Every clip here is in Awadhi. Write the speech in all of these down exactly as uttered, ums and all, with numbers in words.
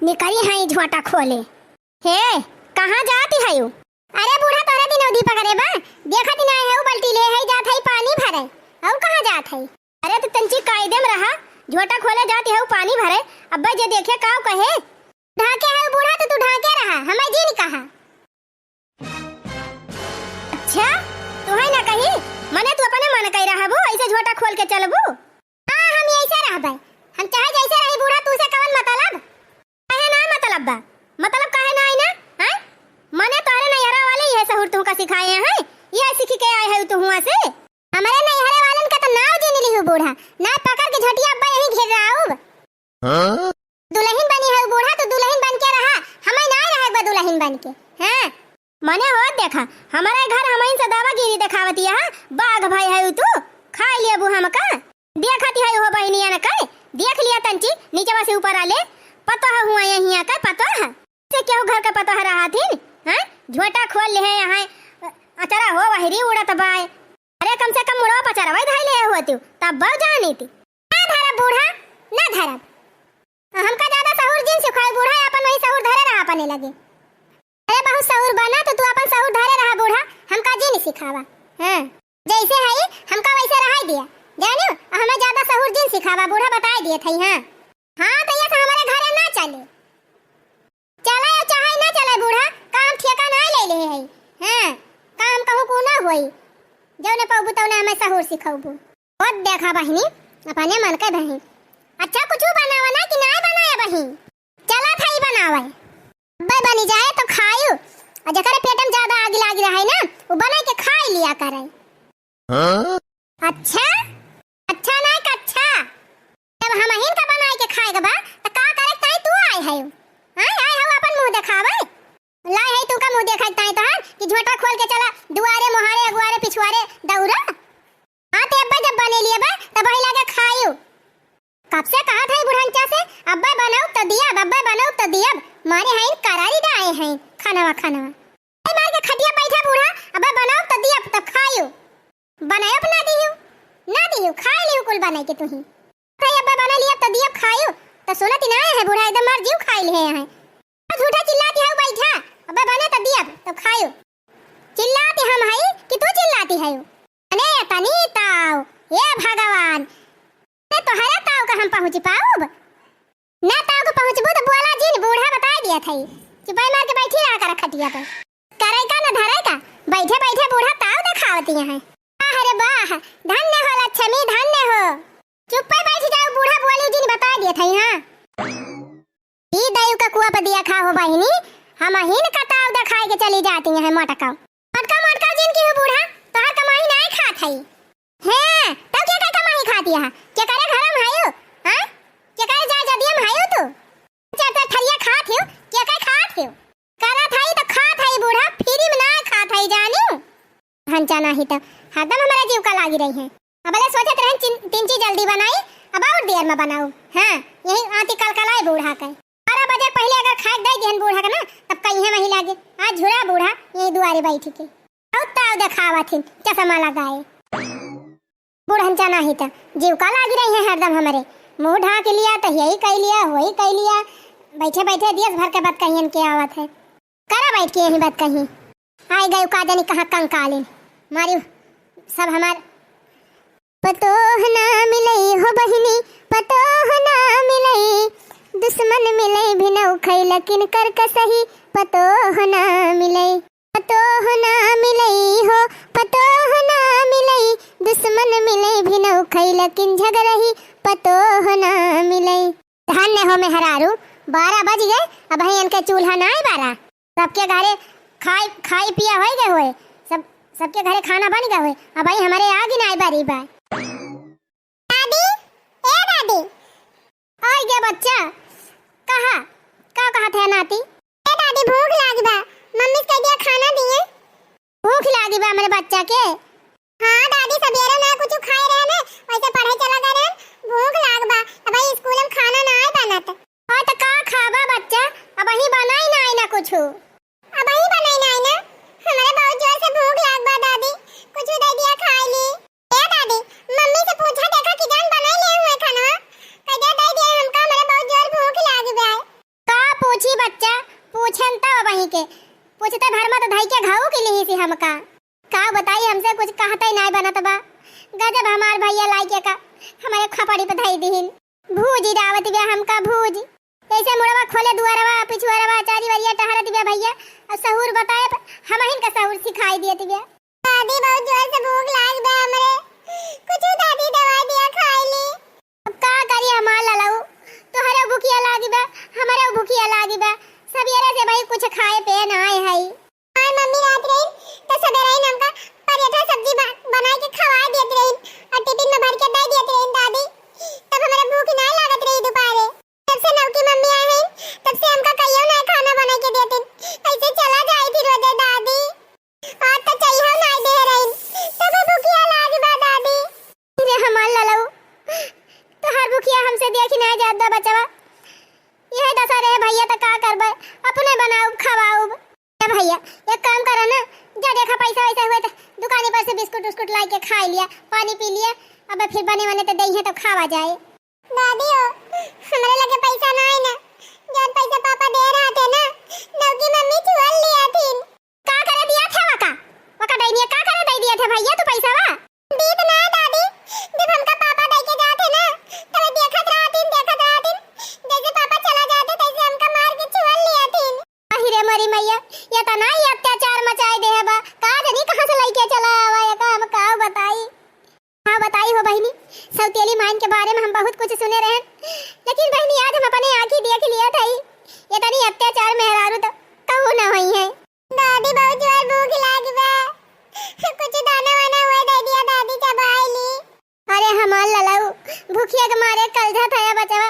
निकरी है झोटा खोले। हे, कहाँ जाती है यू? अरे बूढ़ा, तोहरे दिनौधी पकड़े बा, देखत ही नाहीं है, उ बल्टी ले है, जात है पानी भरे। अउ कहाँ जात है? अरे तो तंची कायदे में रहा, झोटा खोले जाती है, उ पानी भरे। अब्बा जे देखे काव कहे। ढाके है बूढ़ा, तो तू ढाके रहा, हमें जी नहीं कहा। अच्छा, तू है ना कहीं, मने तू अपने मन कही रहबू, ऐसे झोटा खोल के चलबू? हाँ, हम ऐसे रहबे, हम चाहे जैसे रही बूढ़ा, तू से कवन मतलब? काहे ना मतलब बा? मतलब काहे ना आई ना? हैं? मने तोहरे नैहरा वाले यह सहूर तुहका सिखाए हैं? यह सीख के आए है तू हुआ से? हमरे नैहरे वालन का तो नाव जिन लिहू बूढ़ा, ना पकड़ के झोटिया अब्बा यहीं घेर रहा हूँ। हाँ? दुलहिन बनी है बूढ़ा, तो दुलहिन बन के रहा, हमें ना रहे बा दुलहिन बन के। हाँ? मने होत देखा, हमारे घर हमइन से दावागिरी देखावती है, बाघ भाई है तू, खाई लेबू हमका। देखत है हो बहिनिया न कहे, देख लिया तंची, नीचवा से ऊपर आले, पतोह हुआ यहिया का पतोह। से केहू घर का पतोह रहा थी, हैं? झोटा खोल ले है यहाँ, अचरा हो वहरी उड़त बाय। अरे कम से कम मुड़वा पचरवा धाई ले हो तू, तब बहु जानी थी। ना धरब बूढ़ा, ना धरब। हमका ज्यादा सहूर जिन सिखाई बूढ़ा, अपन वही सहूर धरे रहा अपने लगे। अरे बहुत सहूर बना तो तू अपन सहूर धरे रहा बूढ़ा, हमका जिन सिखावा। हाँ, जैसे है हमका वैसे रहाई दिया, जानियो, हमें ज्यादा सहूर जिन सिखावा बूढ़ा, बताए दिए थे। हाँ, हाँ, तो ये से हमारे घरे ना चले, चले या चाहे ना चले बूढ़ा, काम ठेका ना ले ले है। हाँ, काम कहूँ को ना होई, जौने पौबू तौने हमें सहूर सिखौबू। होत देखा बहिनी, अपने मन के बहिन। अच्छा, कुछ बनावा ना कि नाय बनाया बहिन? चला थाई बनावे। अब्बे बनी जाए तो खायू, और जकरे पेट में ज्यादा आग लागी रहे ना, वो बनाई के खाई लिया करे। हाँ? अच्छा? अच्छा नाय का अच्छा? जब हमहिन का बनाई के खाए के बा, तो का करे ताई तू आए है? हाँ, आए हो अपन मुंह देखावे? लाए है तू का मुंह देखाई ताई तोहार कि झोटा खोल के चला दुआरे, मोहारे, अगुआरे, पिछुआरे दौड़ा? हाँ, ते अब्बे जब बने लिए बा, तब वही लागे खायू। कब से कहा था बुढ़ंचा से, "अब्बे बनाऊ तो दियब, अब्बे बनाऊ तो दियब।" मारे हैं करारी डाए हैं खानवा, खानवा। ए, मार के खटिया बैठा बूढ़ा, "अब्बे बनाऊ तो दियब, तब खायू।" बनायब ना दियू, ना दियू, खाए लियू कुल बनाई के तुही। भाई अब्बे बना लियब तो दियब खायू, तो सुनत ही ना है बूढ़ा, एकदम मार जीव खाई ले हैं। झूठा चिल्लाती है बैठा, अब्बे बने तो दियब, तब खायू। चिल्लाती हम हई कि तू चिल्लाती है? अने तनी ताव, हे भगवान, अरे तोहरा ताव का हम पहुँच पाउब? ना ताव का पहुँचबू तो बोला जिन, बूढ़ा बताए दिया था। चुपाई मार के बैठी रहा कर खटिया पे। करे का ना धरे का, बैठे बैठे बूढ़ा ताव दिखावती है। वाह रे वाह, धन्य हो लक्ष्मी, धन्य हो। चुप्पे बैठ जाओ, बूढ़ा बोली जिन बताए दिया था। हाँ। ई दयु का कुआ पे दिया खा हो बहिनी, हमहिन का ताव देखाए के चली जाती हैं मोटका। मोटका, मोटका जिन की हो बूढ़ा, तोहर कमाई नाय खात हई। हैं, तब के का कमाई खाती है? के करे घर में हयो? हाँ? के करे जा जदिया में हयो तू? चार चार थरिया खात हो, के करे खात हो? करत हई तो खात हई बूढ़ा, फ्री में नाय खात हई जानियो। हंचा नाही तो हरदम हमारा जीव का लागी रही है। अब ले सोचत रहन चिन-, तिंची जल्दी बनाई, अब और देर में बनाऊ। हाँ, यही आती कलकलाए बूढ़ा के। बारह बजे पहले अगर खाए दे दिहन बूढ़ा के ना, तब कहीं वही लागे। आज झुरा बूढ़ा यही दुआरे बैठ के। और ताव देखावत हिन, चश्मा लगाए। बूढ़न चा नाही त जीव का लागी रही है हरदम हमरे। मुंह ढाक लिया, तो यही कह लिया, वही कह लिया। बैठे बैठे दियस भर के बात कहियन के आवत है। करा बैठ के यही बात कही। आइ गयो का जानी कहाँ कंकालिन। मारी सब हमार पतोह ना मिलई हो बहिनी, पतोह ना मिलई, दुश्मन मिलई भिनऊ खई, लेकिन कर कसही पतोह ना मिलई। पतोह ना मिलई हो, पतोह ना मिलई, दुश्मन मिलई भिनऊ खई, लेकिन झगरही पतोह ना मिलई। धन्य हो मेहरारू, बारह बज गए, अबहीं इनके चूल्हा नाय बारा। सबके घरे खाई, खाई पिया होई गए होए, सब, सबके घरे खाना बन गए होए, अबहीं हमरे आगी नाय बारी बा। दादी, ए दादी। आइ गया बच्चा, कहा, का कहत है नाती? ए दादी, भूख लागी बा, मम्मी से कह दिया खाना दिए। भूख लागी बा हमरे बच्चा के। हाँ दादी, सबेरे ना कुछ खाए रहे ने, वैसे पढ़े चला गए रहे, भूख लाग बा, अब भाई स्कूल में खाना ना आए बनत। और तो का खाबा बच्चा, अबहीं बनाई ना आए ना कुछ। अबहीं बनाई ना आए ना, हमारे बहुत जोर से भूख लाग बा दादी, कुछ दे दिया खाए ली। ए दादी, मम्मी से पूछा देखा कि जान बनाई ले हुए खाना, कह दे दे दिया हमका, हमारे बहुत जोर भूख लाग बा। का कुछ तो भर मत धई के घाऊ के लिही सी हमका। का बताई, हमसे कुछ कहते ही नाय बनत बा। गजब हमार भैया लाइके का हमरे खपड़ी पे धई दिहिन। भूजी डावत बिया हमका भूजी। जैसे मुड़वा खोले दुआरवा, पिछुआरवा, चारी वरिया टहरत बिया भैया। अब सहूर बताए प-, हमहिन का सहूर सिखाई दियत बिया। दादी, बहुत जोर से भूख लाग बा हमरे। कुछ दादी दवाई दिया खाए ली। अब का करी हमार ललऊ, तोहरे भुखिया लागी बा, हमरे भुखिया लागी बा। सबेरे से भाई कुछ खाए पे नाय है। हमार मम्मी रहत रही तो सबेरे ही हमका पराठा सब्जी बा-, बनाए के खवा देत रही और टिफिन में भर के दे देत रही दादी, तब हमरा भूख ना लागत रही दोपहरे। जब से नौकी मम्मी आए हैं तब से हमका कहियो ना खाना बनाए के देत। ऐसे चला जाए फिर वजह दादी, और तो चाहिए ना दे रही, तब भूखिया लागी बा दादी। रे हमार ललऊ, तोहार भुखिया हमसे देखी ना जात बा बचवा। यह दशा रहे भैया, त का करबे, अपने बनाउब खवाउब। ए भैया, एक काम करा ना, जा देखा पैसा वैसा हुए त दुकानी पर से बिस्कुट उस्कुट लाई के खाई लिया, पानी पी लिया, अब फिर बने वने त देइहे तो खावा जाए। दादी हो, हमरे लगे पैसा ना है ना, जौन पैसा पापा दे रहा थे ना, नौकी मम्मी चुअल लिया थी। का करे दिया थे वका? वका डैनिया का करे दे दिया थे भैया तू पैसा वा? दीत ना दादी, जब हमका पापा दे के जाते ना, तब देखत रहतीन, देखत रहतीन, जैसे पापा चला जाते तैसे हमका मार के चुअल लिया थीन। अहि रे मोरी मैया, ये तना ही अत्याचार मचाए दे है बा, का जनी कहाँ से लइके चला आवा, ये का हम का बताई। हाँ बताई हो बहिनी, सौतेली माइन के बारे में हम बहुत कुछ सुने रहन, लेकिन बहिनी आज हम अपने आँखी देख लिया था, ये तनी अत्याचार मेहरारू तो कहू न होई है। दादी, बहुत जोर भूख लागी बा। कुछ दाना वाना हुआ दे दिया दादी, चबाई ली। अरे हमार ललऊ, भूखिया के मारे कलझा थया बचवा।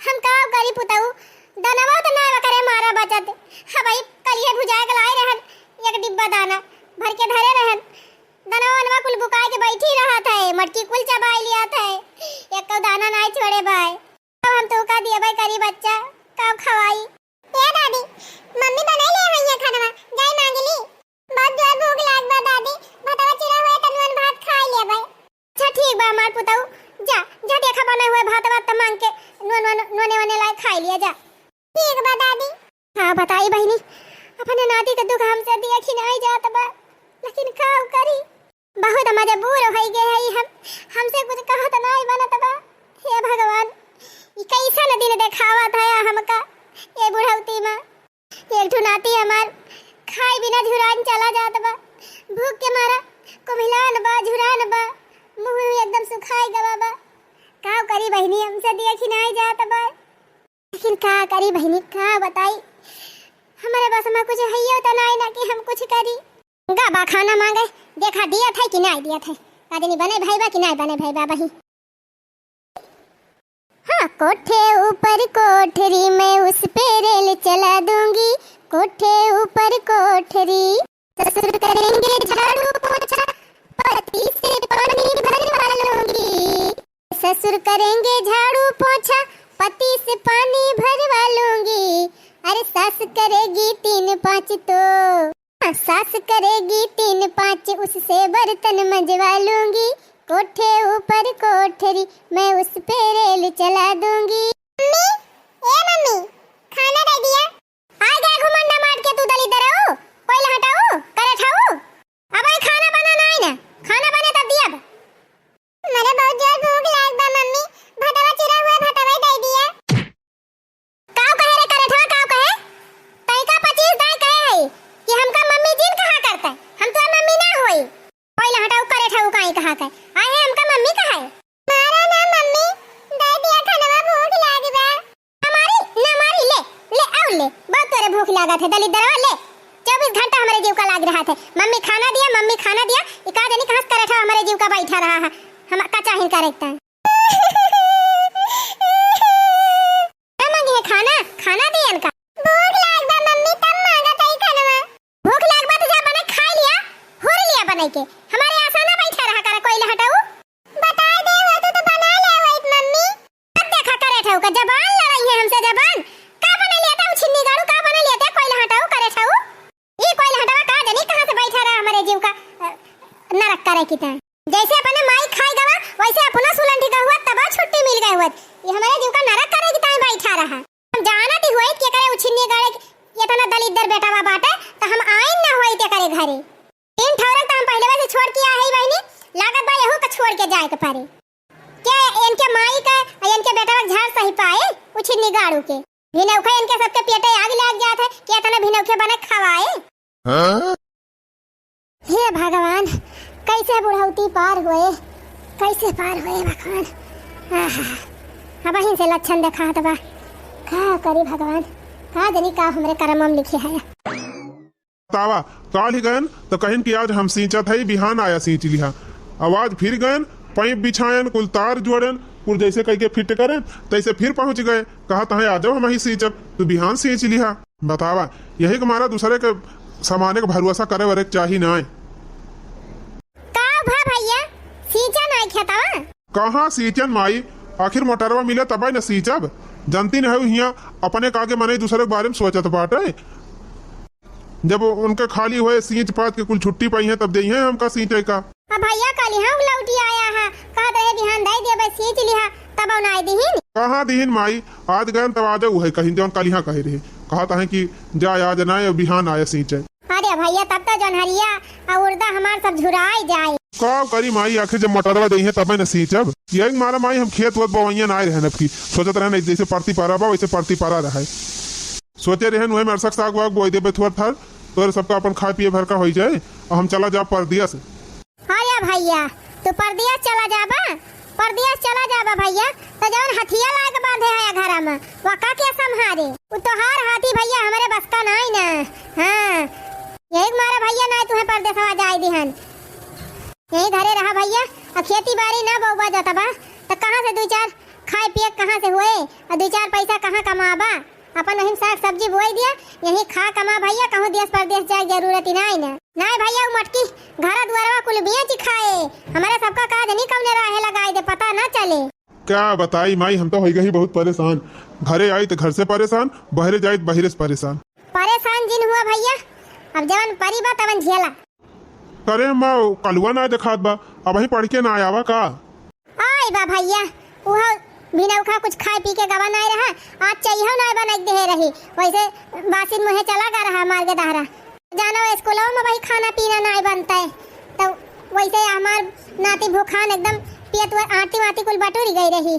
हम का करी पुतऊ, दनवा तो ना करे मारा बचत। हाँ भाई, कलिए भुजाए के लाए रहन, एक डिब्बा दाना भर के धरे रहन। दनवा वनवा कुल बुकाए के बैठी रहत है, मटकी कुल चबाई लिया था। एक तो दाना नाई छोड़े भाई। अब हम तोहका दियबे करी बच्चा, कब खवाई? ए दादी, मम्मी बनाई ले हइया खानवा, जाई मांग ली। बहुत जोर भूख लाग बा दादी, भतवा चूरा हुए त नून भात खाई लेबे। अच्छा ठीक बा हमार पुतऊ, जा, जा देखा बना हुए भातवा त मांग के नून, नून, नूने वने लाए खाई लिया जा। ठीक बा दादी। हाँ बताई बहिनी, अपने नाती के दुख हमसे देखी नाई जात बा, लेकिन का करी? बहुत मजबूर होइ गए हई हम, हमसे कुछ कहत नाई बनत बा। हे भगवान, ई कैसन दिन देखावत है हमका, ए बुढ़ौती में। एक ठो नाती हमार खाए बिना झुरान चला जात बा, भूख के मारा कुम्हिलान बा, झुरान बा, मुँह एकदम सुखाए गवा बा। का करी बहिनी, हमसे देखी नाई जात बा। लेकिन का करी बहिनी, का बताई, हमरे बस में कुछ हइयो त नाई ना कि हम कुछ करी। गा बा खाना मांगे, देखा दिया था कि नाई दिया था, का जनी बने भाई बा कि नाई बने भाई बा बही। हाँ, कोठे ऊपर कोठरी, मैं उस पे रेल चला दूंगी, कोठे ऊपर कोठरी। ससुर करेंगे झाड़ू पोछा, पति से पानी भरवा लूंगी। ससुर करेंगे झाड़ू पोछा, पति से पानी भरवा लूंगी। अरे सास करेगी तीन पाँच तो, हाँ, सास करेगी तीन पाँच, उससे बर्तन मंजवा लूंगी। कोठे ऊपर कोठरी, मैं उस पे रेल चला दूंगी। मम्मी, ए मम्मी, खाना दे दिया। आ गया घुमंडा मार के तू दलिद्दरऊ, कोइला हटाऊ, करे ठाऊ। अब आई खाना बना ना आई ना, खाना बने तब दिया। मरे बहुत जोर भूख लाग बा मम्मी, भतवा चूरा हुआ भतवा दे दिया। काव कहे रे करे ठाऊ, काव कहे? तैका पच्चीस दाई कहे है कि हमका मम्मी जिन कहा करता, हम तो मम्मी ना होई। कोइला हटाऊ करे ठाऊ काई कहा के, आए है हमका मम्मी कहा है। मारा ना मम्मी, दे दिया खानवा भूख लाग बा। ना मारी, ना मारी, ले, ले, आउ ले, बहुत तोरे भूख लागत है, दलिद्दरवा, ले। चउबीस घंटा हमरे जीव का लाग रहा थे, मम्मी खाना दिया, मम्मी खाना दिया, ई का जनी कहाँ से करे ठाऊ हमरे जीव का बैठा रहा है, हम का चाहिन करे ता। ना मांगी है खाना, खाना दियन का। भूख लाग बा मम्मी, तब मांगत है खानवा। भूख लाग बा तो जा बने खाई लिया, हुर लिया बने के। हमारे आसा ना बैठा रहा करे कोइला हटाऊ। बताए दे हो तू तो बना ले होइत मम्मी। अब देखा करे ठाऊ का जबान लड़ाई है हमसे जबान। का बने लिया था उछिन्नी गाड़ू, का बने लिया था कोइला हटाऊ करे ठाऊ। ई कोइला हटावा का जनी कहाँ से बैठा रहा हमरे जीव का, अ, नरक करे की तरह। जैसे अपने माई खाई गवा, वैसे अपना सुलंठी का हुआ तब छुट्टी मिल गए हुआ। ये हमरे जीव का नरक करे की तरह बैठा रहा। हम जानत ही होइत कि एकरे उछिन्नी गाड़े के एतना दलिद्दर बेटवा बाटे, त हम आइन न होई ते करे घरे। तीन ठौरक त हम पहिले से छोड़ के आ हई बहिनी, लागत बा यहू का छोड़ के जाए के परे। के इनके माई के, इनके बेटवा के झाड़ सही पाए, उछिन्नी गाड़ू के। भिनौखे इनके सबके पेटे आग लाग जात है कि एतना भिनौखे बने खवाए। हाँ? हे भगवान, कैसे बुढ़ौती पार होए, कैसे पार होए भगवान। आहा, अबहिन से लक्षण देखात बा। का करी भगवान, का जनी का हमरे करम में लिखे है। बतावा, काल ही गयन त कहिन कि आज हम सींचत हई, बिहान आया सींच लिहा। अब आज फिर गयन, पाइप बिछायन, कुल तार जोड़न, कुल जैसे कह के फिट करन, तैसे फिर पहुँच गए। कहत हैं, आ जाओ, हमही सींचब, तू बिहान सींच लिहा। बतावा, यही के मारा दूसरे के सामाने के भरोसा करे वरे के चाही नाय। का भा भैया, सींचा नाय खेतवा? कहाँ सींचन माई, आखिर मोटरवा मिले तबे न सींचब। जानती न है हियाँ अपने कागे मनई दूसरे के बारे में सोचत बाटे। जब उनके खाली होए सींच पात के कुल छुट्टी पाई है तब देइहैं हमका सींचे का। अब भैया काली हम लौटी आया है, कहत रहे बिहान दे देबे सींच लिहा, तब नाय दिहिन। कहाँ दिहिन माई, आज गयन तब आज उहे कहिन जौन कालिहा कहे रहे। कहत हैं कि जा आज नाय, बिहान आया सींचे। अरे भैया तब तो जोनहरिया आ उर्दा हमार सब झुराई जाए। का करी माई, आखिर जब मोटरवा देइहैं तबे न सींचब। यही मारा माई हम खेत वत बोवैया नाय रहन अब की। सोचत रहन जैसे परती परा बा वैसे परती परा रहे। सोचे रहन वही में अरसक साग वाग बोई देबे थोर थार, तोरे सबका अपन खाए पिए भर का होई जाए, और हम चला जाब परदेस। अरे भैया, तू परदेस चला जाबा? परदेस चला जाबा भैया, तो जौन हथिया लाग बांधे है घरा में, वका के संभारे? उ तोहार हाथी भैया हमरे बस का नाई ना। हाँ, यही मारा भैया नाई तुहे परदेसवा जाए दिहन। यही घरे रहा भैया, अब खेती बाड़ी ना बउबा जाता बा, तो कहाँ से दू चार खाए पिए कहाँ से हुए, और दू चार पैसा कहाँ कमाबा? अपन वही में साग सब्जी बोई दिया, यही खा कमा भैया, कहूँ देस परदेस जाए जरूरत ही नाई ना। नाई भैया, उ मटकी घरा दुआरवा कुल बेच खाए, हमरे सबका काज नहीं कौने राहे लगाई दे, पता ना चले। का बताई माई, हम तो होई गई बहुत परेशान। घरे आई तो घर से परेशान, बहरे जाई तो बहरे से परेशान। परेशान जिन हुआ भैया, अब जवन परी बा तवन झेला। करे माँ, कलुआ ना देखात बा, अबहीं पढ़ के ना आवा का? आय बा भैया, उहो भिनौखा कुछ खाए पी के गवा नाय रहा, आज चाहिए नाय बनाई देहे रही, वैसे बासिन मुँहे चला गा रहा मार के दहरा। जानो स्कूलों में वही खाना पीना नाय बनता है, तो वैसे हमार नाती भूखान एकदम पेट व-, आंटी वाटी कुल बटुरी गई रही।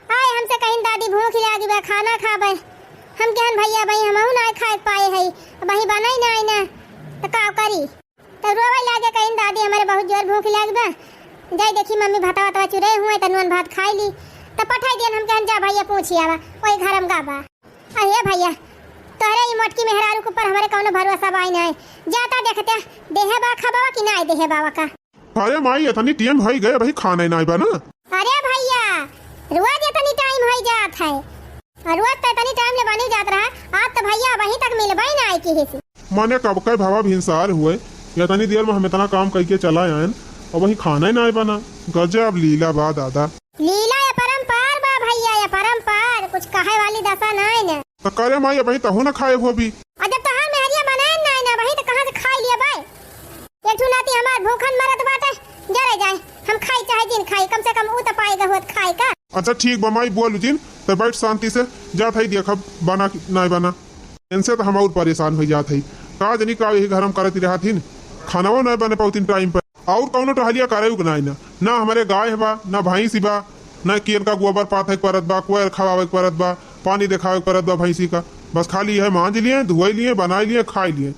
आय हमसे कहिन दादी भूख लागी बा, खाना खाबे। हम कहन भैया भाई हमहू नाय खाए पाए है, वही बनाई नाय ना, तो का करी? तो रोवे लागे कहिन दादी हमरे बहुत जोर भूख लाग बा, जाई देखी मम्मी भाता वाता चुरे हुए त नून भात खाई ली। तो पठाई दियन हम कहन जा भैया पूछी आवा, वही घर में गा बा। अरे भैया, तोहरे ई मोटकी मेहरारू के ऊपर हमरे कौनो भरोसा बाई नाय, जाता देखते देहे बा खबावा कि नाय देहे बावा का। अरे माई, इतनी टेम होई गए, अबही खाना ही नाई बना। अरे भैया, रोज इतनी टाइम होई जात है, और रोज तो इतनी टाइम ले बनी जात रहा, आज तो भैया अबही तक मिलबे नाई किहे से। मने कब के भवा भिनसार हुए, इतनी देर में हम इतना काम करके चला आयन, अबही खाना ही नाई बना। गजब लीला बा दादा। लीला ये परंपार बा भैया, ये परंपार, कुछ कहे वाली दशा नाई न। तो करे माई, अबही तहू न खाए हो भी। और जब तोहार मेहरिया बनाए नाई न, अबही तो कहाँ से खाई लिया बाय? एक ठू नाती हमार भूखन मरत बाटे, जरे जाए, हम खाई चाहे जिन खाई, कम से कम ऊ तो पाएगा होत खाए का। अच्छा ठीक बा माई, बोलू जिन, तो बैठ शांति से, जात है देखब बना कि नाय बना। इनसे तो हम और परेशान हो जात है, का जनी का यही घर में करत रहत हिन, खानाओ नाय बने पाउतिन टाइम पर। और कौनो टहलिया करे उग नाय ना, ना हमरे गाय बा, ना भैंस बा, ना कि इनका गोबर पाथे के परत बा, कोयर खवावे के परत बा, पानी देखावे के परत बा भैंसी का। बस खाली यह मांज लिए, धोई लिए, बनाई लिए, खाई लिए।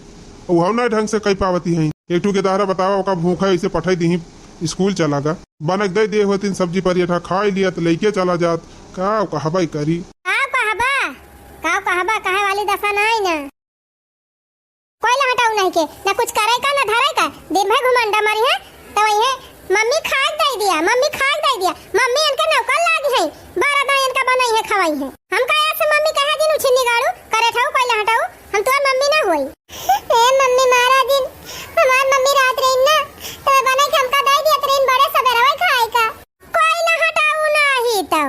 उहौ ना ढंग से कई पावती हैं। एक ठू के दहरा बतावा, ओका भूखा ऐसे पठाई दीही, स्कूल चला गा। बनक दे दे होतिन सब्जी परियठा खाई लिया त लइके चला जात। का कहबई करी? का कहबा? का कहबा? कहे वाली दशा नाई ना। कोई ना हटाऊ नहीं के, ना कुछ करे का, ना धरे का। दिन भर घुमंडा मारी है, तो वही है, "मम्मी खाक दे दिया, मम्मी खाक दे दिया।" मम्मी इनके नौकर लागी है, बारह दाई इनका बनाई है, खवाई है। हम का ऐसे मम्मी कहे दिन उछिन्नी गाड़ू, करे ठाऊ, कोई ना हटाऊ, हम तोर मम्मी ना होई। ए मम्मी, मारा दिन, हमार मम्मी रात रही ना, तो बना के हमका दे दिया, तो रही बड़े सबेरवा खाए का। कोई ना हटाऊ नाही तो।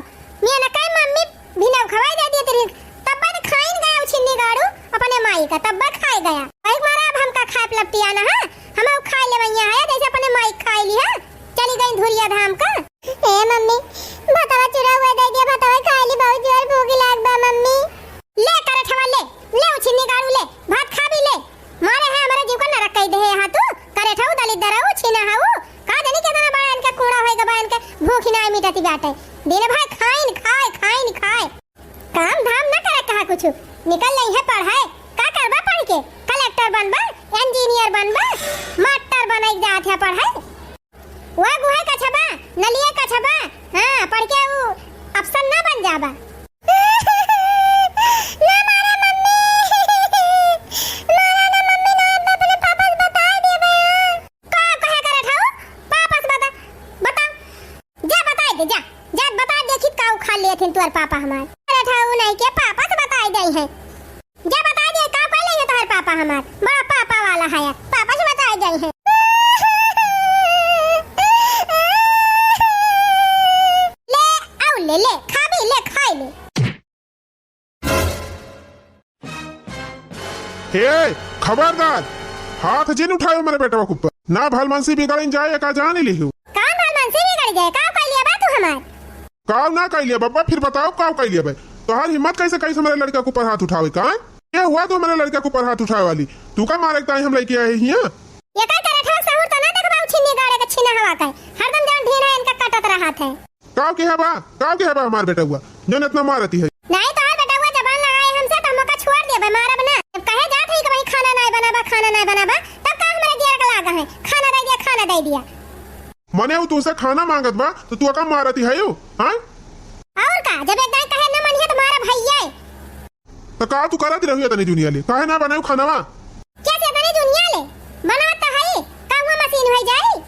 मियाँ ना कहे मम्मी भिनौखवा दे दिए तेरी। तब्बा तो खाइन गया उछिन्नी गाड़ू अपने माई का, तब्बा खाए गया। भाई मारा अब हमका खाए लपटिया ना, हाँ? हम खाए ले वैया है जैसे अपने माई खाए ली, हाँ? चली गई धुरिया धाम का। ए मम्मी, भतवा चुरा हुआ दे दिया, भतवा खाए ली, बहुत जोर भूख लाग बा मम्मी। ले करे ठवा ले, ले उछिन्नी गाड़ू ले। निकल लइहे पढ़े, का करबा पढ़ के? कलेक्टर बनबा, इंजीनियर बनबा, मास्टर बने जात है पढ़े। वा गुहे कछबा, नलिये कछबा, हाँ, पढ़ के ऊ अफसर ना बन जाबा। ना मारा मम्मी, मारा ना मम्मी, ना, अपने पापा से बताइ देबे। का कहे करे ठाऊ? पापा से बता, बता। जा बताइ दे, जा, जा बताइ दे, खित का उखाड़ लिए थिन तुअर पापा हमार। करे ठाऊ नहीं के पापा से बताइ दे है। जा बताइ दे, का कह लेंगे तोहर पापा हमार? बड़ा पापा वाला है, पापा से बताइ दे है। ले, आउ ले, ले, खाबी, ले, खाइ ले। हे, खबरदार, हाथ जिन उठायो मेरे बेटवा के ऊपर। ना भलमनसी बिगड़न जाए, का जान लिहू। का भलमनसी बिगड़ जाए? का कइलिया बा तू हमार? काव ना कइलिया बब्बा, फिर बताओ काव कइलिया बा। तोहार हिम्मत कैसे, कैसे मेरे लड़का के ऊपर हाथ उठावे का? ये हुआ तो मेरे लड़का के ऊपर हाथ उठावे वाली? तू का मारे ताई हम लइके आए हियाँ? ये का करे ठाक सहूर तो ना देखबा, उ छिन्नी गाड़े के छिना हवा का। हरदम जौन ढीना इनका कटत रहत है। काव के है बा, काव के है बा हमार बेटउआ, जौन इतना मारती है? नहीं, तोहार बेटउआ जबान लड़ाए हमसे, तो हम ओका छोड़ देबे, मारब ना। जब कहे जात है कि भाई खाना नाय बनाबा, खाना नाय बनाबा, तब का हमरे जियर का लागा है, खाना दे दिया, खाना दे दिया। मने उ तुमसे खाना मांगत बा, तो तू ओका मारती है यू, हाँ? और का, जब एक दाई कहे न मनिहे, तो मारब भैया। तो का तू करत रहियो तनी दुनिया ले, काहे ना बनाऊ खानावा? क्या से तनी दुनिया ले? बनावत तो है, का हुआ मशीन हो जाई?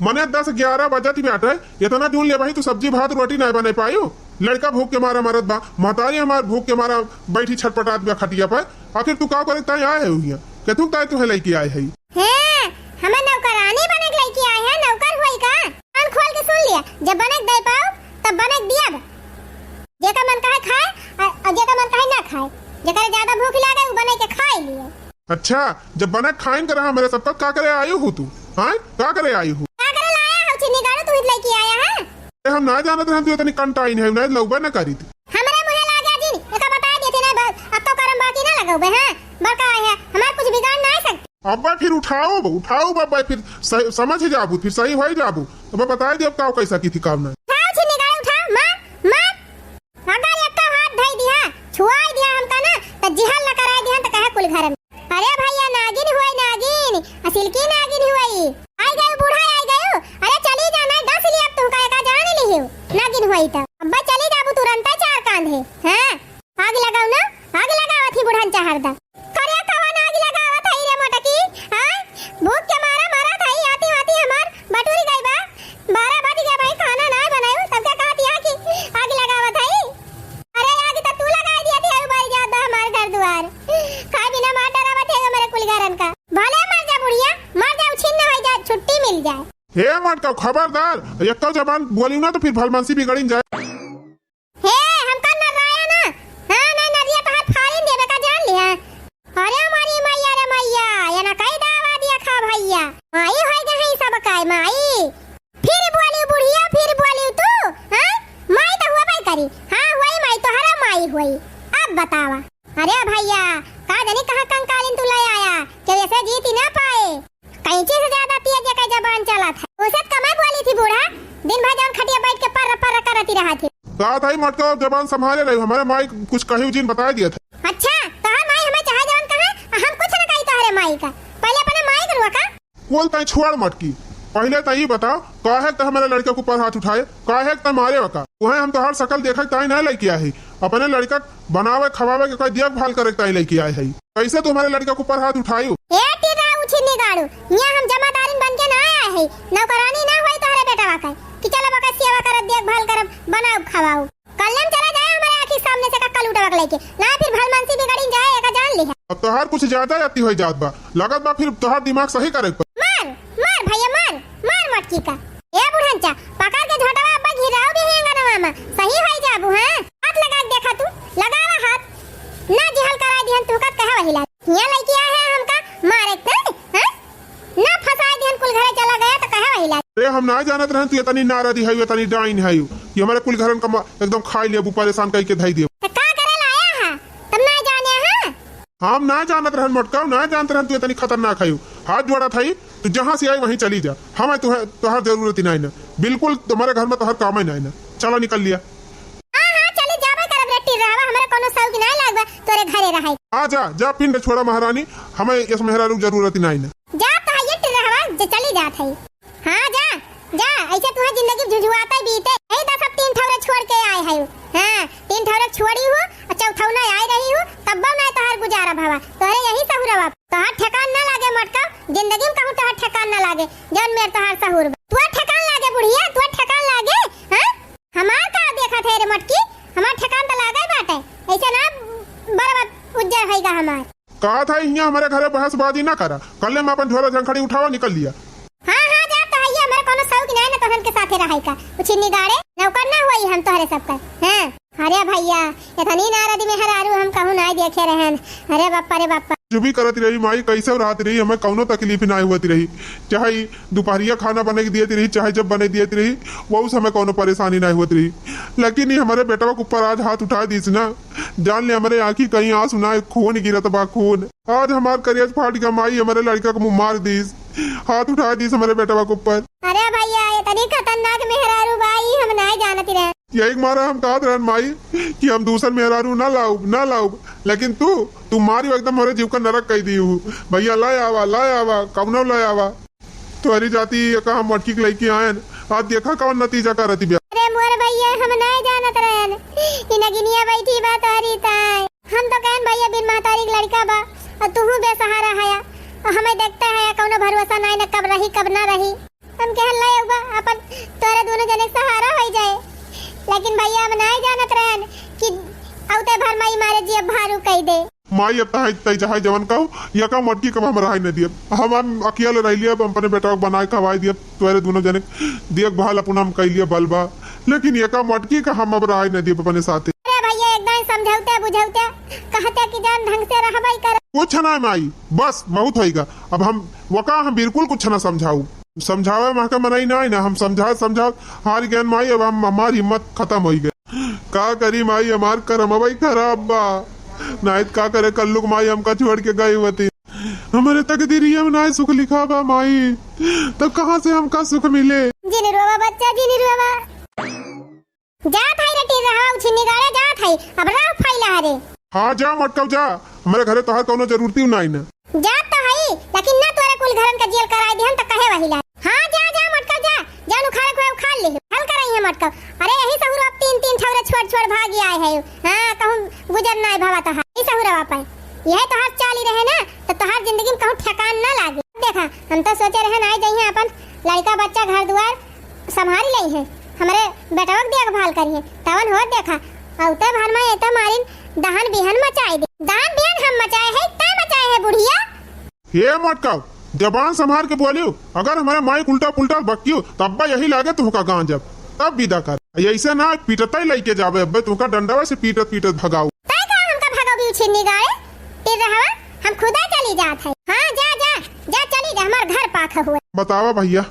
मने दस ग्यारह बजत बाटे, इतना जून ले भाई तू सब्जी भात रोटी नाय बने पायू। लड़का भूख के मारा मरत बा, महतारी हमार भूख के मारा बैठी छटपटात बा खटिया पर। आखिर तू का करे ताई आए है हुइया? केथुक ताई तुहे लइके आए है? हैं, हमें नौकरानी बने के लइके आए हैं, नौकर होई का? कान खोल के सुन लिया, जब बने के दे पाओ, तब बने के दिया बा। जेकर मन कहे खाए, और, और जेकर मन कहे ना खाए, जेकर ज्यादा भूख लागे, वो बने के खाए लिए। अच्छा, जब बने खाइन के रहा मेरे सबका, का करे आयु हो तू? हाँ, का करे आयु हो? का करे लाया हो छिन्नी गाड़ू, तू ही लइके आया है? ए, हम ना जानत रहन तू इतनी कंटाइन है, ना लौबा ना करी तू। हमरे मुहे लागे जिन, एका बता देते ना बस, अब तो करम बाकी ना लगौबे, हाँ? बड़का है, हमार कुछ बिगाड़ ना सकते। अब्बा फिर उठाओ बा, उठाओ बा, बा, फिर सही, समझ ही जाबू, फिर सही हो ही जाबू। अब बताए दे अब का कैसा की थी काम ना। उठाओ छिन्नी गाड़ू, उठाओ, मार, मार। अगर एक्का हाथ धई दिहा, छुआई दिहा हमका ना, त जिहल न कराई दिहा, त कहे कुल घर में। अरे भैया, नागिन हुई नागिन, असिल की नागिन हुई। आई गयो बूढ़ा, आई गयो। अरे चली जाना, डस लिया अब तुमका, एका जान लिहियो। नागिन हुई त। अब्बा चली जाबू तुरंत चार कांधे। हाँ, आग लगाओ ना, आग लगावत ही बुढ़न चाहर दा। करे कवन आग लगावत हई रे मोटकी? हाँ? भूख के मारा मरत हई, आती आती हमार बटुरी गई बा। बारह बज गया भाई, खाना ना बनायो, तब क्या कहती है कि आग लगावत हई? अरे आग तो तू लगाई दिया थी, बारी जात बा हमार घर दुआर। खाए बिना मार डरावत है मेरे कुल घरन का। भले मर जा बुढ़िया, मर जा, उछिन्न हो जा, छुट्टी मिल जाए। हे मटका, खबरदार, एक जबान बोली ना तो फिर भलमनसी बिगड़िन जाए। हे, हमका नर्राया ना। हाँ, नहीं नर्रिया तोहार फाड़िन देबे का जान लिया। अरे हमारी मैया रे मैया, ये ना कई दावा दिया खा भैया। माई होई गई सब काय माई। फिर बोली बुढ़िया, फिर बोली तू, हाँ? माई तो हुआ भाई करी। हाँ, हुई माई, तोहरा माई हुई। अब बतावा। अरे भैया, का जानी कहाँ कंकालिन तू ले आया, केहू ऐसे जीत ही ना पाए। कैंची से ज्यादा तेज एकर जबान चलत है। उसे कमाई बोली थी बूढ़ा, दिन भर जौन खटिया बैठ के पर्र पर्र करती रहा थी। का थाई मटका, जबान संभाले रही, हमारे माई कुछ कही जिन बताए दिया था। अच्छा, तोहार माई हमें चाहे जौन कहे, हम कुछ न कही तोहरे माई का। पहले अपने माई के रुआ का। बोल ताई छोड़ मटकी, पहले तो ये बताओ, काहे त हमारे लड़का के ऊपर हाथ उठाए, काहे त मारे वका? उहे हम तोहार शकल देखे ताई ना लइके आए ही, अपने लड़का बनावे खवावे के कोई देखभाल करे ताई लइके आए ही। कैसे तू हमारे लड़का के ऊपर हाथ उठायू? ए टीरा उछिन्नी गाड़ू, यहाँ हम जमादारिन बन के ना आए ही, नौकरानी ना होई तोहरे बेटवा के कि चलो बका सेवा करब, देखभाल करब, बनाऊ खवाऊ। कल्लम चला जाए हमारे आँखी सामने से कक्का लूटवा के लेके। ना फिर भलमानसी बिगड़िन जाए, एका जान लिहा। अब तोहार कुछ ज्यादा अति हो जात बा। लगत बा फिर तोहार दिमाग सही करे के पड़ी। मार, मार भैया मार, मार मटकी का। ए बुढ़नचा, पकड़ के झोंटवा अब्बा घिराओ भी है अंगनवा में। सही होई जाबू, हाँ? हाथ लगा के देखा तू, लगावा हाथ। ना जिहल कराई दिहन तू का कहे वही लाग। हियाँ लइके आए हैं हमका मारे के, हाँ? ना फंसाए दिहन कुल घरे चला गया तो कहे वही लाग। अरे हम ना जानत रहन तू इतनी नारदी है, इतनी डाइन है, कि हमारे कुल घरन का म-, एकदम खाई लेबू, परेशान कई के धई देबू। तो का करे लाया है? तब ना जाने हैं? हम ना जानत रहन मोटका, ना जानत रहन तू इतनी खतरनाक है। हाथ जोड़ा था, तू जहाँ से आई वहीं चली जा, हमें तुहे-, तोहार जरूरत ही नहीं ना, बिल्कुल तुम्हारे घर में तोहार काम ही नहीं ना। चलो निकल लिया। हाँ, हाँ, चली जाबे करब रे टिर्रावा, हमरा कोनो शौक नहीं लागबा तोरे आ जा, जा पिंड छोड़ा महारानी, हमें यस मेहरारू जरूरत ही नाई ना। जा तो है ये टिर्रहवा, जे चली जात है। हाँ जा, जा, ऐसे तुहे जिंदगी झुझुआते बीते। यही दस अब तीन ठौरे छोड़ के आए है। हाँ, तीन ठौरे छोड़ी हो, और चौथौना आए रही हो, तब्बो नाई तोहार गुजारा भवा। तोहरे यही सहुरवा, तोहार ठेकान ना लागे मोटका, जिंदगी में कहूँ तोहार ठेकान ना लागे, जौन मेर तोहार सहूर बा। तोहार ठेकान लागे बुढ़िया, तोहार ठेकान लागे, हाँ? हमार का देखत है रे मोटकी, हमार ठेकान त लागे बाटे, ऐसे ना बर्बाद उज्जर होइगा हमार। कहत है, हियाँ हमरे घरे बहसबाजी ना करा। कल्ले में अपन झोला झंखड़ी उठावा, निकल लिया। हाँ, हाँ, जा तो हइये, हमरे कौनो शौक नाय न तोहन के साथे रहइ का। उछिन्नी गाड़े, नौकर ना हुई हम तोहरे सबकर। हाँ। अरे भइया, इतनी नारदी मेहरारू हम कहूँ नाय देखे रहन। अरे बाप्पा रे बाप्पा। जो भी करत रही माई, कैसे रहत रही, हमें कौनो तकलीफ नाय होत रही। चाहे दुपहरिया खाना बने के दियत रही, चाहे जब बने दियत रही, वहू से हमें कौनो परेशानी नाय होत रही। लेकिन ये हमरे बेटवा के ऊपर आज हाथ उठा दीस ना, जान ले, हमरे आँखी कहीं आंसू ना, खून गिरत बा, खून। आज हमार करेज फाट गया, माई हमरे लड़का को मुँह मार दीस, हाथ उठा दीस हमरे बेटवा के ऊपर। अरे भइया, इतनी खतरनाक मेहरारू बा, ई हम नाय जानत रहे। यही के मारा हम कहत रहन माई कि हम दूसर मेहरारू ना लाउब, ना लाउब, लेकिन तू, तू मारी एकदम हमरे जीव का नरक कई दी हूँ। भइया, लाय आवा, लाय आवा, कौनो लाय आवा। तोहरी जाति ये का हम मटकी के लइके आयन, आज देखा कौन नतीजा करती बिया। अरे मोर भइया, हम नाय जानत रहन, ई नगिनिया बैठी बा तोहरी ताय। हम तो कहन भइया बिन महतारी के लड़का बा, और तुहू बेसहारा हया, और हमें देखते हया कौनो भरोसा नाय न कब रही कब ना रही। हम कहन लायक बा अपन तोरे दोनों जने के सहारा होई जाए, लेकिन भइया हम नाय जानत रहन कि औते भर माई मारे जियब भारू कई दे। माई, अब तहाई तई चाहे जवन कहू, यका मटकी कब हम रहाई न दियब। हम, हम अकेले रह लियब, हम अपने बेटा को बनाए खवाए दियब, तोरे दोनों जने देखभाल अपना हम कई लियब, बल बा, लेकिन यका मटकी का हम अब रहाई न दियब अपने साथे। अरे भइया, एकदम समझौते बुझौते कहते कि जान ढंग से रहबई कर। कुछ ना माई, बस बहुत होइगा। अब हम वका हम बिल्कुल कुछ ना समझाऊ। समझावे महके मनई ना आई ना, हम समझा समझा हार गयन माई, अब हम, हमार हिम्मत खतम होई गए। का करी माई, हमार करम अबई खराब बा, नाहीं त का करे कल्लुक माई हमका छोड़ के गई होती। हमरे तकदीरिया में नाहीं सुख लिखा बा माई, तब कहाँ से हमका सुख मिले? जिन रोवा बच्चा, जिन रोवा। जात हई रे टिर्रहवा उछिन्नी गाड़े जात हई, अब राह फैला रे। हाँ जा मटकव जा, हमरे घरे तोहार कौनो जरूरती नाई ना। जात तो हई, लेकिन ना तोरे कुल घरन का जेल कराई दिहन त कहे वही ला। हाँ जा जा मटकव जा, जान उखाड़े को उखाड़ ले, हल कराई है मटकव। अरे यही सहुरा तीन तीन ठौरे छोड़ छोड़ भागी आए है। हाँ कहूँ गुजर नाई भवा तोहार, ई सहुरवा पे यही तोहार चाली रहे ना, तो तोहार जिंदगी में कहूँ ठेकान ना लागे। देखा हम तो सोचे रहे ना आई जइहे अपन लड़का बच्चा घर दुआर संभारी लइहे, हमरे बेटवा के देखभाल करिहे, तवन होत देखा, औते भर में एते मारिन दहन बिहन मचाई दे। दहन बिहन हम मचाए है, तै मचाए है बुढ़िया। हे मटकाऊ, जबान संभार के बोलियो, अगर हमरे माई के उल्टा पुल्टा बकियो, तब्बा यही लागे तुमका गांजब, तब विदा कर। ऐसे ना पिटतई लइके जाबे, अब्बे तुमका डंडवा से पीटत पीटत भगाऊ। तै का हमका भगौबी उछिन्नी गाड़े? टिर्रहवा, हम खुदा चली जात है। हाँ, जा, जा, जा चली जा, हमार घर पाख हुए। बतावा भइया,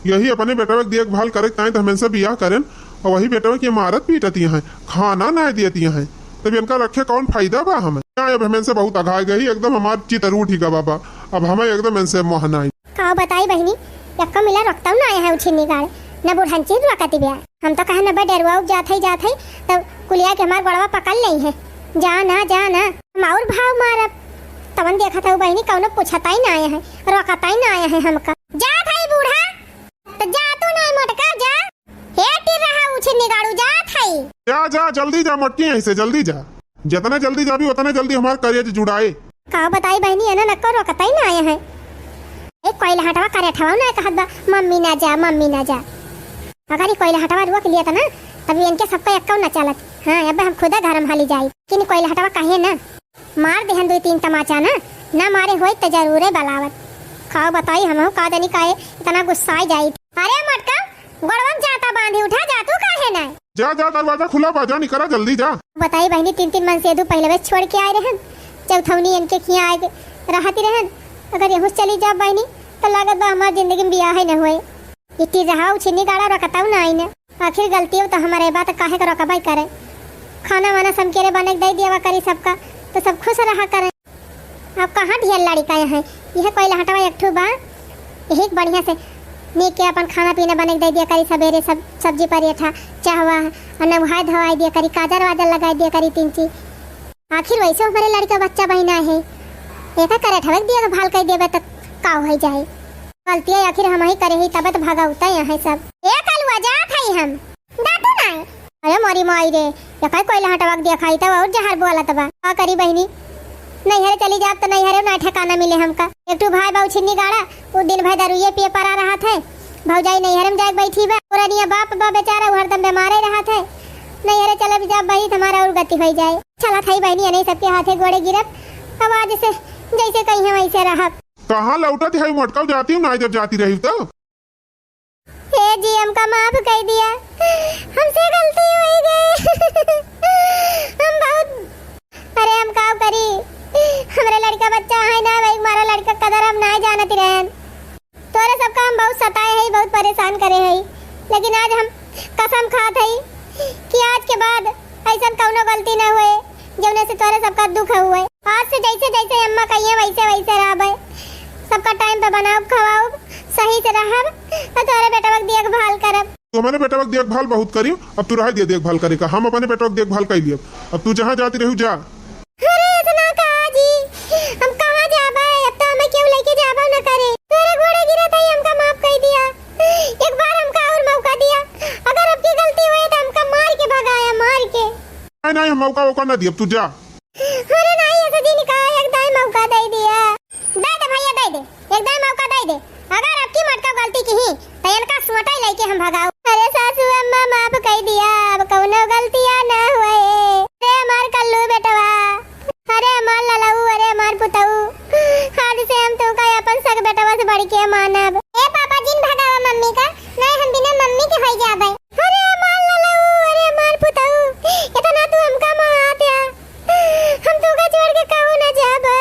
यही अपने बेटवा के देखभाल करे के ताईं त हमन से बियाह करेन, और वही बेटवा के मारत पीटत यहाँ, खाना ना दियत यहाँ, तब इनका रखे कौन फायदा बा हमें? ना, अब हमन से बहुत अघाय गई, एकदम हमार चित रूठ ही गवा बा, अब हमें एकदम इनसे मोह नाई। का बताई बहिनी, यक्का मिला रक्तौ ना आया है उछिन्नी गाड़े, न बुढ़ंची रोकती ब्या। हम तो कहे न बे डेरवा उब जात है, जात है, तो कुलिया के हमार गोड़वा पकड़ लेई है। जा ना, जा ना, हम और भाव मारब। तवन देखत हऊ बहिनी, कौनो पूछता ही ना आया है, रोकता ही ना आया है हमका। जात है बूढ़ा, तो जा तू ना मोटका, जा। हे टिर्रहा उछिन्नी गाड़ू, जात है। जा, जा, जल्दी जा, मटकी यहीं से, जल्दी जा। जितने जल्दी जाबी, उतने जल्दी हमार करेज जुड़ाए। का बताई बहिनी, एना नक्को रोकता ही ना आया है। एक कोइलहटवा करेठवा ना कहत बा, "मम्मी ना जा, मम्मी ना जा।" अगर ये कोइलहटवा रोक लिया था ना, तब ये इनके सबका एक्को न चलत। हाँ, अब हम खुदे घर में हाली जाई। लेकिन कोइलहटवा कहे ना, मार देहन दुई तीन तमाचा ना, ना मारे होई त जरूरे बलावत। का बताई हमहू का जानी काहे इतना गुस्साई जाई। अरे मटका, गोड़वा में जाता बांधी उठा जा, तू काहे ना? जा, जा, दरवाजा खुला बा, जा निकरा, जल्दी जा। बताई बहिनी, तीन तीन मनसेदू पहिले बस छोड़ के आए रहन, चौथौनी इनके खिया आए के रहती रहन। अगर यहूँ से चली जा बहिनी, तो लागत बा हमार जिंदगी में बियाह ही न हुए। इतनी रहा उछिन्नी गाड़ा रखता हूँ ना आई ने। आखिर गलती हो तो हमारे बात काहे के रोकबाई करे? खाना वाना समकेरे बने के दे दिया करी सबका, तो सब खुश रहा करे। अब कहाँ ढेर लड़िका हैं, यह कोइलहटवा एक ठो बा, यही के बढ़िया से नीक के अपन खाना पीना बने के दे दिया करी, सबेरे सब सब्जी परेठा, चाहवा, और नहाए धोआई दिया करी, काजर वाजर लगाई दिया करी तीन चीज। आखिर वैसे हमरे लड़का बच्चा बहिना है, एका करे ठवक दिया भाल कइ देबे त का होइ जाए? गलतिया आखिर हमही करे ही, तबे त भगवता यहाँ सब। ए कलुआ, जात हई हम। डांटू नाय। अरे मोरी माई रे, एका कोई हटवा के देखाई त और जहर बोलत बा। का करी बहिनी, नैहरे चली जाब त नैहरे ना ठिकाना मिले हमका। एक ठू भाई बाऊ छिन्नी गाड़ा, उ दिन भर दारुए पिए परा रहत है। भौजाई नैहरे में जाके बैठी बा। पुरनिया बाप बा बेचारा, उ हरदम बीमारे रहत है। नैहरे चले भी जाब बहिनी, हमारा और गति होइ जाए। चलत हई बहिनी, एने सबके हाथे गोड़े गिरब। अब आज से जैसे कही हम वैसे रहब। कहाँ लौटत है मोटका, जाती हूँ ना, जब जाती रही तो। हे जी, हमका माफ कइ दिया, हमसे गलती होइ गई। हम बहुत, अरे हम का करी, हमरे लड़का बच्चा है ना, वही हमारा लड़का कदर हम ना जानत रहन। तोरे सबका हम बहुत सताए है, बहुत परेशान करे है, लेकिन आज हम कसम खात है कि आज के बाद ऐसन कौनो गलती ना हुए, जौने से तोरे सबका दुख हुए। आज से जैसे जैसे अम्मा कहिए वैसे वैसे रहबे, सबका टाइम पे बनाउब खवाउब, सही से रहब, और तोरे बेटवा के देखभाल करब। तू हमारे बेटवा के देखभाल बहुत करी, अब तू रह दिया देखभाल करे का, हम अपने बेटवा के देखभाल कर लियब। अब तू जहाँ जाती रहू जा। अरे इतना कहा जी, हम कहाँ जाबे? अब तो हमें केहू लेके जाबे न करे। तोरे गोड़े गिरत है, हमका माफ कइ दिया। एक बार हमका और मौका दिया, अगर अब की गलती हुई तो हमका मार के भगाया, मार के। नहीं नहीं, हम मौका वौका ना दियब, तू जा। अरे नहीं, ऐसा जी निकाल, एक दाई मौका दे दिया। दे दे भैया, दे दे, एक दाई मौका दे दे। अगर अब की मोटका गलती किही, तो इनका सोटा ही लेके हम भगाओ। अरे सासू अम्मा, माफ कइ दिया, अब कौनो गलतिया ना हुए। अरे हमार कल्लू बेटवा, अरे हमार ललऊ, अरे हमार पुतऊ, आज से हम तुमका अपन सग बेटवा से बढ़ के मानब। ए पापा, जिन भगावा मम्मी का, नहीं हम बिना मम्मी के होइ जाबे। अरे हमार ललऊ, अरे हमार पुतऊ, इतना तू हमका मारत है, हम तुमका छोड़ के कहूँ ना जाबे।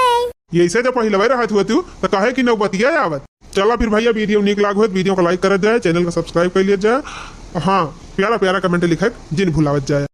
यैसे जब पहिलवे रहत हुए तू, तो काहे की नौबतिया आवत? चला फिर भैया, वीडियो नीक लाग होत, वीडियो को लाइक करत जाए, चैनल को सब्सक्राइब कर लिया जाए। हाँ, प्यारा प्यारा कमेंट लिखे जिन भुलावत जाए।